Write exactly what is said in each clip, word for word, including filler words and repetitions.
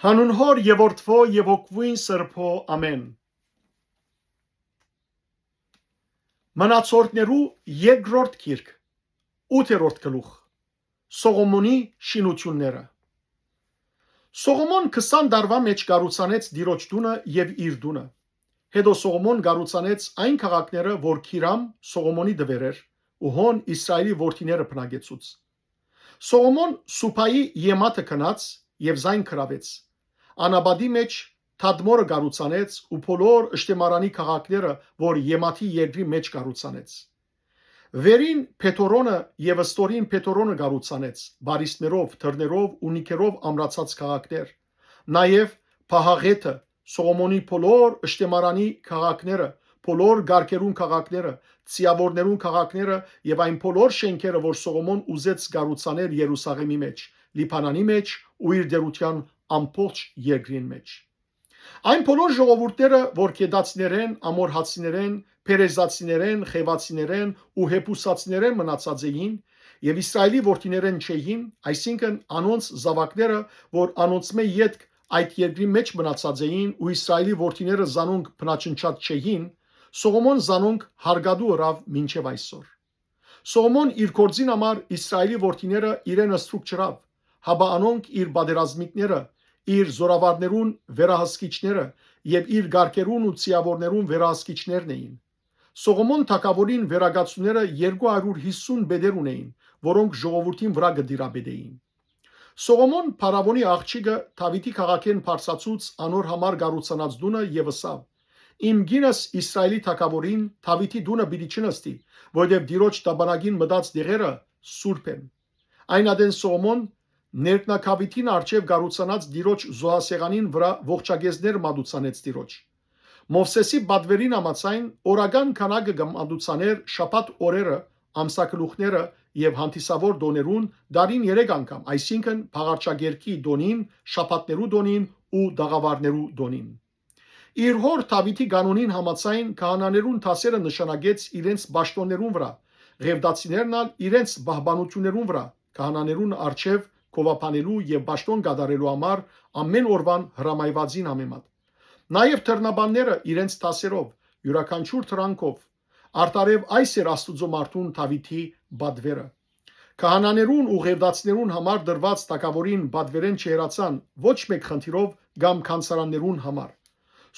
Հանուն Հօր եւ Որդւոյ եւ Հոգւոյն Սրբոյ, ամէն։ Մնացորդներու երկրորդ գիրք, ութերորդ գլուխ։ Սողոմոնի շինութիւնները։ Սողոմոն քսան տարուան մէջ կառուցանեց Տիրոջ տունը եւ իր տունը։ Հետո Սողոմոն կառուցանեց այն քաղաքները, որ Քիրամ Սողոմոնի տուեր էր, ու հոն Իսրայէլի որդիները բնակեցուց։ Սողոմոն Սուբայի եմատը գնաց եւ զայն գրաւեց։ Անապատի մէջ Թադմորը կառուցանեց ու բոլոր Ըշտեմարանի քաղաքները, որ եմատի երկրի մէջ կառուցանեց։ Վերին Փեթորոնը եւ ստորին Փեթորոնը կառուցանեց, բարիսներով, դռներով ու նիքերով ամրացած քաղաքներ, նաեւ Փահաղեթը, Սողոմոնի բոլոր Ըշտեմարանի քաղաքները, բոլոր կարգերուն քաղաքները, ձիաւորներուն քաղաքները եւ այն բոլոր շէնքերը, որ Սողոմոն ուզեց կառուցանել Երուսաղէմի մէջ, Լիբանանի մէջ ու իր տէրութեան ամբողջ երկրին մէջ։ Այն բոլոր ժողովուրդները, որ կետացիներէն, ամորհացիներէն, փերեզացիներէն, խեվացիներէն ու հեբուսացիներէն մնացած էին եւ Իսրայէլի որդիներէն չէին, այսինքն՝ անոնց զաւակները, որ անոնցմէ ետք այդ երկրի մէջ մնացած էին ու Իսրայէլի որդիները զանոնք բնաջնջած չէին, Սողոմոն զանոնք հարկատու ըրաւ մինչեւ այսօր։ Սողոմոն իր գործին համար Իսրայէլի որդիները իրեն ստրուկ չըրաւ, հապա անոնք իր պատերազմիկները, իր զօրավարներուն վերահսկիչները եւ իր կարգերուն ու ձիաւորներուն վերահսկիչներն էին։ Սողոմոն թագաւորին վերակացուները երկու հարիւր յիսուն պետեր ունէին, որոնք ժողովուրդին վրայ կը տիրապետէին։ Սողոմոն փարաւոնի աղջիկը Դաւիթի քաղաքէն բարձրացուց անոր համար կառուցանած տունը եւ ըսաւ. «Իմ կինս Իսրայէլի թագաւորին Դաւիթի տունը պիտի չնստի, որովհետեւ Տիրոջ տապանակին մտած տեղերը սուրբ են»։ Այն ատեն Սողոմոն ներքնակաւիթին առջեւ կառուցանած Տիրոջ զոհասեղանին վրայ ողջակեզներ մատուցանեց Տիրոջ։ Մովսէսի պատուերին համաձայն, օրական քանակը կը մատուցանէր շաբաթ օրերը, ամսագլուխները եւ հանդիսաւոր տօներուն, տարին երեք անգամ, այսինքն՝ Բաղարջակերկի տօնին, շաբաթներու տօնին ու տաղաւարներու տօնին։ Իր հօր Դաւիթի կանոնին համաձայն, քահանաներուն դասերը նշանակեց իրենց պաշտօններուն վրայ, ղեւտացիներն ալ իրենց պահպանութիւններուն վրայ, քահանաներուն առջեւ գովաբանելու եւ պաշտօն կատարելու համար ամէն օրուան հրամայուածին համեմատ։ Նաեւ դռնաբանները իրենց դասերով, իւրաքանչիւր դրամով։ Արդարեւ այս էր Աստուծոյ մարդուն Դաւիթի պատուերը։ Քահանաներուն ու ղեւտացիներուն համար տրուած թագաւորին պատուերէն չհեռացան ոչ մէկ խնդիրով կամ գանձարաններուն համար։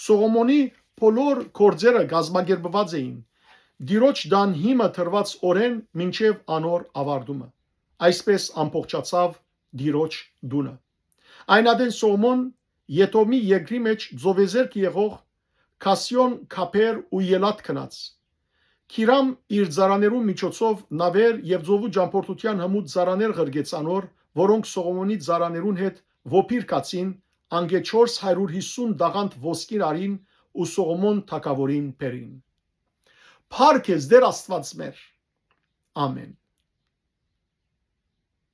Սողոմոնի բոլոր գործերը կազմակերպուած էին Տիրոջ տան հիմը դրուած օրէն մինչեւ անոր աւարտումը։ Այսպէս ամբողջացաւ Տիրոջ տունը։ Այն ատեն Սողոմոն Եդոմի երկրի մէջ ծովեզերք եղող Քասիոն, Քափեր ու Ելատ գնաց։ Քիրամ իր ծառաներուն միջոցով նաւեր եւ ծովու ճամբորդութեան հմուտ ծառաներ ղրկեց անոր, որոնք Սողոմոնի ծառաներուն հետ ոփիր գացին, անկէ չորս հարիւր յիսուն տաղանդ ոսկին առին ու Սողոմոն թագաւորին բերին։ Փառք ես, Տէր Աստուած մեր։ Ամէն։